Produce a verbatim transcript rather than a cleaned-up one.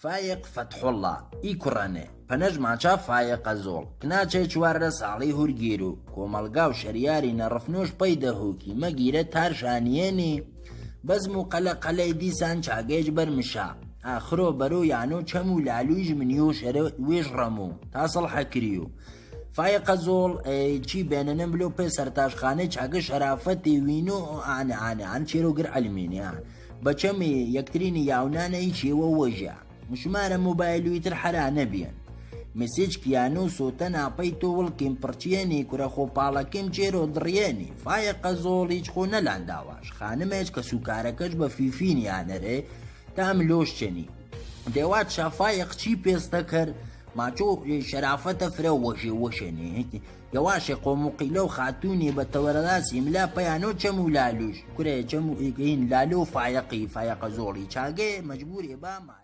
Faiq Fathullah, i Kurane, Panaj Macha Faiq Azul, Knache Chuarra Sali Hurgiru, Komalgau Shariari Narafnush Paidahuki, Magire Tarshanieni, Bazmu Kala Kala Disan Chagej Barmisha, Akhro Baru Yano Chamu Laluj Minyu Share Wish Ramu, Tasal Hakriu. Faiq Azul, e, chi benanem blo pe Sartash Khane Chage Sharafati Winu, ane, ane, an chero gir almini, an. Bachami Yaktrini Yaunana Ichi Wawaja. Mushmara mobile wi tirhara nabiyan. Message kiyano sotana paito wal kim parchieni kura khopala kim chero drieni. Faiq Azul ich khona landawash. Khanamech kasukara kajba fifini anare. Tam loshcheni. Dewat sha Faiq chi pestakar. Macho, e, sharafata fre washe washeni. Yawashe qomu qilo khatuni batawarada simla payano chamu lalush. Kure chamu i-, in lalo Faiqi, Faiq Azuli. Chage majburi ba ma.